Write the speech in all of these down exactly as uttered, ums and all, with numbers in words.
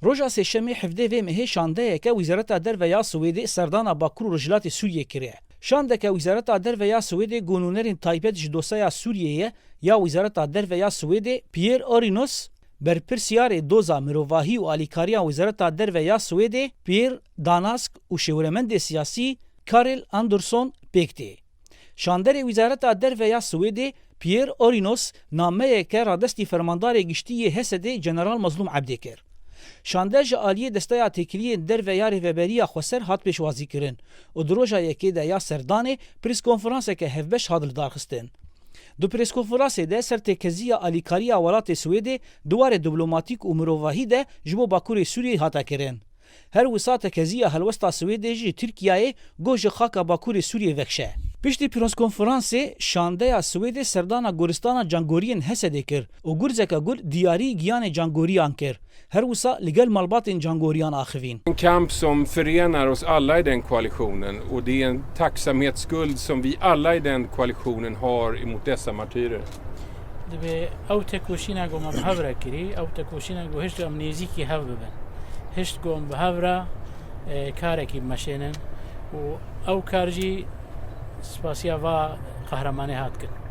Roja Sêşemê hevdeh vê mehê şandeyeke Wezareta Derve ya Swêdê serdana Bakur û Rojhilatê Sûriyê kiriye. Şandeke Wezareta Derve ya Swêdê ku nûnerên taybet ji dosyaya Sûriyê ye ya Wezareta Derve ya Swêdê Pierre Orinos, berpirsiyarê doza mirovahî û alîkariya Wezareta Derve ya Swêdê Pierre Danask û şêwiremendê siyasî Karel Anderson pêk tê. Şanderê Wezareta Derve ya Swêdê Pierre Orinos nameyeke radestî fermandarê giştî yê Hesedê General Mazlûm Ebdê kir. Şande ji aliyê Desteya Têkiliyên Derve ya Rêveberiya Xweser hat pêşwazîkirin û di roja yekê de ya serdanê preskonferanseke hevbeş hat lidarxistin. Di preskonferansê de ser têkeziya alîkariya welatê Swêdê di warê diplomatîk û mirovahî de ji bo Bakurê Sûriyeyê hate kirin. Her wisa tekeziya helwesta Swêdê ji Tirkiyeyê ku ji xaka Bakurê Sûriyê vekşe. Piştî preskonferansê, şandeya Swêdê serdana goristana cangoriyên Hesedê kir û gurzeke gur diyarî giyanê cangoriyan kir. Her wisa li gel malbatên cangoriyan axivîn. En kamp som förenar oss alla i den koalitionen, och det är en tacksamhetsskuld som vi alla i den koalitionen har emot dessa martyrer. Divê ew tekoşîna ku me bi hev re kirî, ew tekoşîna ku hişt em nêzîkî hev bibin. Hişt ku em bi hev re, e, karekî bimeşênin û ew kar jî spasiya va qehremanê hat kirin.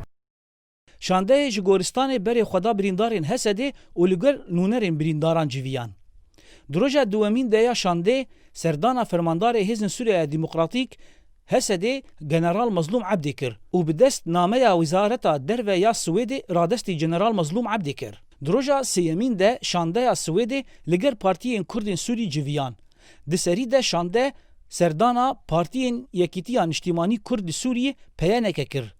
Şandeyê ji goristanê berê xwe da birîndarên Hesedê û li gel nûnerên birîndaran civiyan. Di roja duyemîn de ya şandê serdana fermandarê Hêzên Sûriyeya Demokratîk, Hesedê, General Mazlûm Ebdê kir û bi dest nameya Wezareta Derve ya Swêdê radestî General Mazlûm Ebdê kir. Di roja sêyemîn de şandeya Swêdê li gel partiyên Kurdên Sûrî civiyan. Di serî de şande serdana Partiyên Yekîtiya Niştîmanî Kurd li Sûriyê, P Y N K, kir.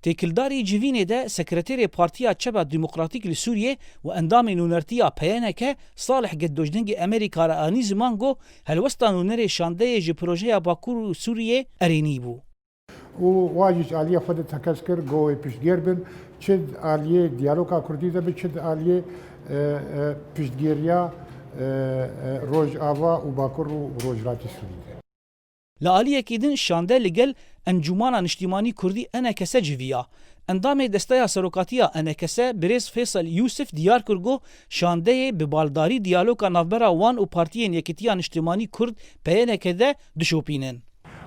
Têkildarî civînê de Sekreterê Partiya Çep a Demokratîk li Sûriyê û endamê nûnertiya P Y N K Salih Geddoc dengê Amerîka re anî ziman ku helwesta nûnerê şandeyê ji projeya Bakur û Sûriyê erênî bû. Û wa jî ji aliyê xwe de tekez kir, ku wê piştgêr bin, çi di aliyê diyaloga Kurdî de be, çi di aliyê, e, e, piştgêriya, e, e, Rojava û Bakur û Rojhilatê Sûrî de. Li aliyekî din şande li gel Encûmana Niştîmanî Kurdî, E N K S, civiya. Endamê Desteya Serokatiya E N K S, birêz Feysel Yûsif diyar kir ku şandeyê bi baldarî diyaloga navbera wan û Partiyên Yekîtiya Niştîmanî Kurd, P Y N K, de dişopînin.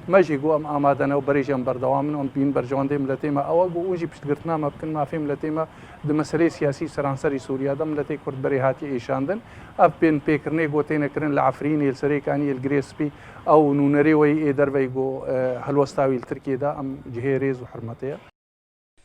Me jî got, em amade ne û berê jî em berdewam in û em dibînin berjewendê miletê me ew e, got, hûn jî piştgirtina me bikin, mafê miletê me di meseleyê siyasî seranserî Sûriye de miletê Kurd berê hatiye êşandin. Ev pênpêkirinê got têne kirin li Efrînê, li Serêkaniyê, li Girê Spî, ew nûnerê weyî ê derveyî got, e, helwesta wî li Tirkiyê de em cihê rêz û hurmetê ye.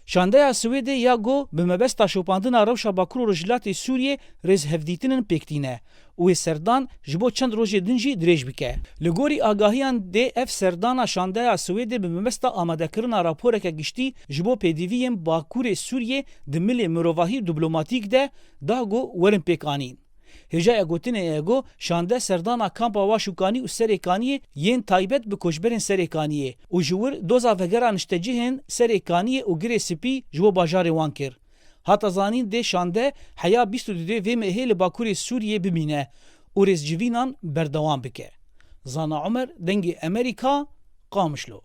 Şandeya Swêdê ya ku bi mebesta şopandina rewşa Bakur û Rojhilatê Sûriyê rêzhevdîtinin pêk tîne û wê serdan ji bo çend rojê din jî dirêj bike. Li gorî agahiyan dê ev serdana şandeya Swêdê bi mebesta amadekirina raporeke giştî ji bo pêdiviyên Bakurê Sûriyê di milê mirovahî û diplomatîk de da ku werin pêk anîn. Hêjaya gotinê ye ku şande serdana kampa Waşûkanî û Serêkaniyê yên taybet bi koçberên Serêkaniyê û ji wir doza vegera niştecihên Serêkaniyê û Girê Spî ji bo bajarê wan kir. Hate zanîn dê şande heya bîst û duyê vê mehê li Bakurê Sûriyê bimîne û rêzcivînan berdewam bike. Zana Omer, Dengê Amerîka, Qamişlo.